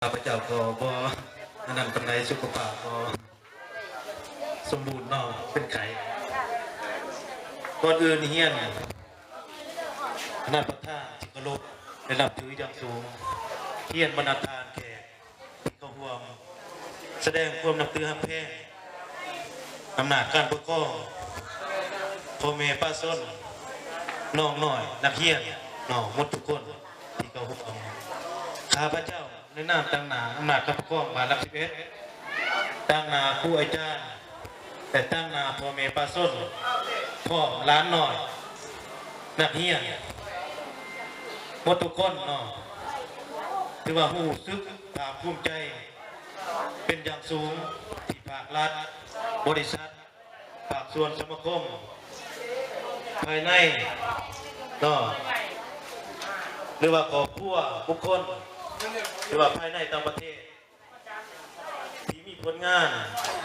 ຂ້າພະເຈົ້າກໍບໍ່ອັນນັ້ນປານໃດ ສຸຂະພາບບໍ່ສົມບູນເນາະ ເປັນໄຂ້. ກ່ອນອື່ນຮຽນຄະນະປະທານທີ່ເຄົາລົບ ແລະ ນັບຖືຢ່າງສູງ, ຮຽນບັນດາທ່ານແຂກ ທີ່ເຂົ້າຮ່ວມ ສະແດງຄວາມນັບຖືຮັກແພງ ອຳນາດການປົກຄອງ, ພໍ່ແມ່ປະຊາຊົນ, ນ້ອງນ້ອຍ, ນັກຮຽນເນາະ ໝົດທຸກຄົນທີ່ເຂົ້າຮ່ວມ. ຂ້າພະເຈົ້າໃນນາມຕາງໜ້າອຳນາດການປົກຄອງບ້ານຫຼັກສິບເອັດ, ຕາງໜ້າຄູອາຈານ ແລະ ຕາງໜ້າພໍ່ແມ່ປະຊາຊົນ ພ້ອມຫຼານນ້ອຍ ນັກຮຽນ ໝົດທຸກຄົນເນາະ ຖືວ່າຮູ້ສຶກພາກພູມໃຈເປັນຢ່າງສູງ ທີ່ພາກລັດ, ບໍລິສັດ, ພາກສ່ວນສະມາຄົມ ພາຍໃນເນາະ ຫຼືວ່າຄອບຄົວ, ບຸກຄົນ ຫຼືວ່າພາຍໃນຕ່າງປະເທດ ທີ່ມີຜົນງານ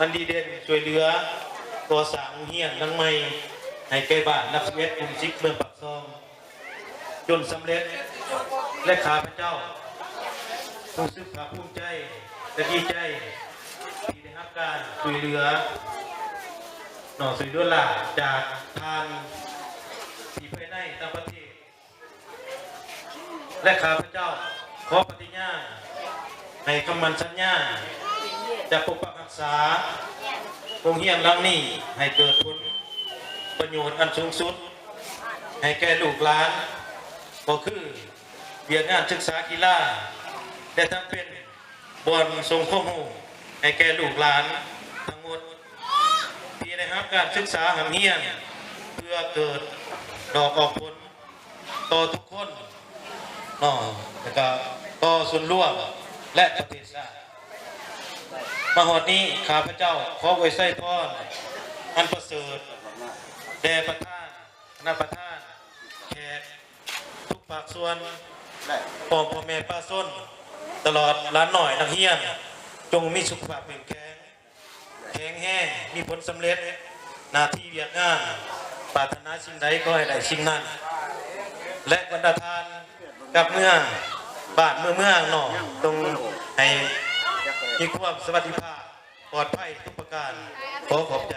ອັນດີເດັ່ນ ຊ່ວຍເຫຼືອກໍ່ສ້າງໂຮງຮຽນຫຼັງໃໝ່ໃຫ້ແກ່ບ້ານຫຼັກສິບເອັດ ກຸ່ມສິບ ເມືອງປາກຊ່ອງ ຈົນສຳເລັດ ແລະ ຂ້າພະເຈົ້າຮູ້ສຶກພາກພູມໃຈ ແລະ ດີໃຈທີ່ໄດ້ຮັບການຊ່ວຍເຫຼືອເນາະ ຊ່ວຍເຫຼືອຫຼ້າຈາກທ່ານທີ່ພາຍໃນຕ່າງປະເທດ ແລະ ຂ້າພະເຈົ້າຂໍປະຕິຍານໃຫ້ຄຳໝັ້ນສັນຍາ ຈະປົກປັກຮັກສາໂຮງຮຽນຫຼັງນີ້ ໃຫ້ເກີດຜົນປະໂຫຍດອັນສູງສຸດ ໃຫ້ແກ່ລູກຫຼານ ກໍຄືວຽກງານສຶກສາກິລາ ແລະ ທັງເປັນບ່ອນສົ່ງຄວາມຮູ້ໃຫ້ແກ່ລູກຫຼານທັງໝົດ ທີ່ໄດ້ຮັບການສຶກສາຮ່ຳຮຽນ ເພື່ອເກີດດອກອອກຜົນ ຕໍ່ທຸກຄົນເນາະ ແລ້ວກະຕໍ່ສ່ວນລວມ ແລະ ປະເທດຊາດ. ມາຮອດນີ້ ຂ້າພະເຈົ້າຂໍອວຍໄຊພອນອັນປະເສີດແດ່ປະທານ, ຄະນະປະທານ, ແຂກທຸກພາກສ່ວນ ພ້ອມພໍ່ແມ່ປະຊາຊົນ ຕະຫຼອດຫຼານນ້ອຍນັກຮຽນ ຈົ່ງມີສຸຂະພາບເຂັ້ມແຂງ ແຂງແຮງ, ມີຜົນສຳເລັດໜ້າທີ່ວຽກງານ, ປາດຖະໜາສິ່ງໃດຂໍໃຫ້ໄດ້ສິ່ງນັ້ນ ແລະ ບັນດາທ່ານກັບເມືອງ, ບ້ານເມືອງເນາະ ຈົ່ງໃຫ້ມີຄວາມສະຫວັດດີພາບ ປອດໄພທຸກປະການ. ຂໍຂອບໃຈ.